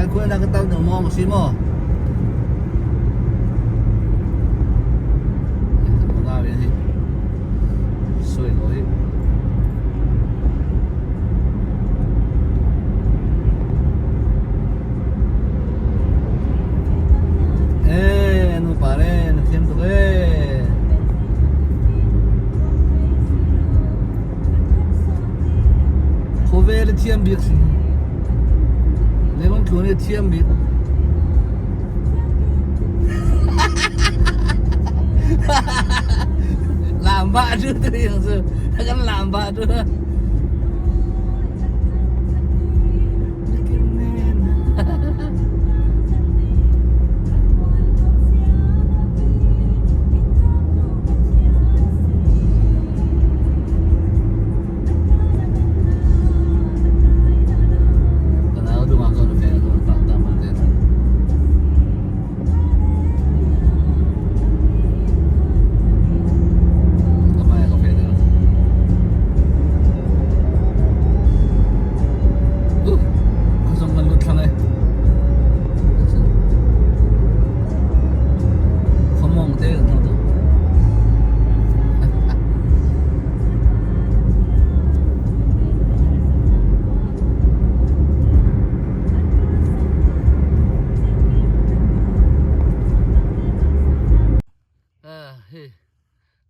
Ai khuai na ka tal no mo si mo. Soi lo hi. Eh, nu pare, na thiam tuk eh. Khawvel i thiam bik si. Leilung tlun i thiam bik. Lamba cu tu yang cu. Kan lamba cu.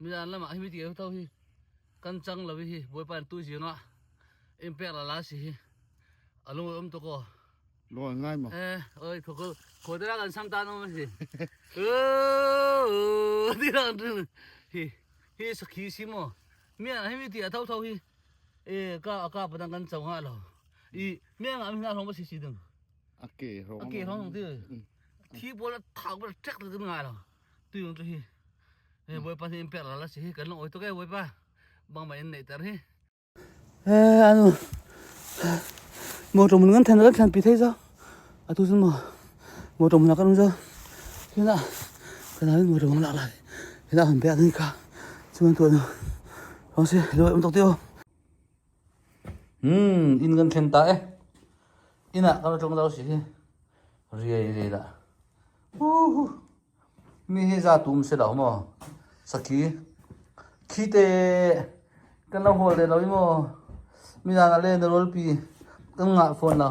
Milan lamah hi mi ti to hi kan cang lo hi Bawipa tu zing ah in pek la la si hi alung um to ko Lawi ngai maw? Eh, oi kho ko kho te kan sam ta no si. Ờ, ti lang hi hi sakhi si mo. Mi hi mi ti a tho tho hi. E ka ka padang kan chau nga lo. I mi nga mi na hong ba si si ding. A ke hong. A ke hong ti. Thi bol thak bol trek tu nga lo. Tu yung tu hi. E boy pa ni per la la si hi kan long oi to ke boy pa. Bang ma in nei tar hi. Anu motor mun ngan than kan thlan pi thei zo atu sun mo motor mun kan zo hina kana motor mun la la hina han pe ani ka chuan tu nu hong se lo em tok tio in kan thlen ta e ina kan tong zo si hi riai riai la hu hu Mi hi za tum si lo maw? Sakhi khi te kan lo hawl te lo i maw? Midang a le na rawlpi kan ngah fawn lo.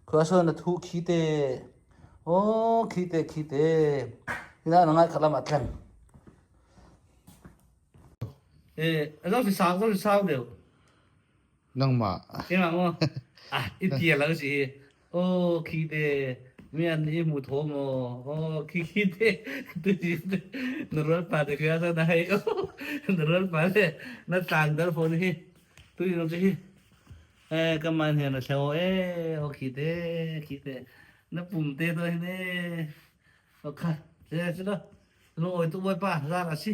Khua sawn na thu khi te. Aw khi te khi te. Hina na ngai khat lam ah tleng. Eh, zo si sang zo si sang deuh. Nangmah. Keimah maw? Ah, i tia lo si. Oh, khi te mi an i hmu tho maw? Oh, khi khi te tu na rual pa te khia sa na hei. Oh, na rual pa te na tlang dar phone hi. Tu ni chu hi. Eh, ka man he na thleo eh, oh khi te khi te na pum te to hi ne. Oh kha, che che lo. Lung oi tu boy pa, za la si.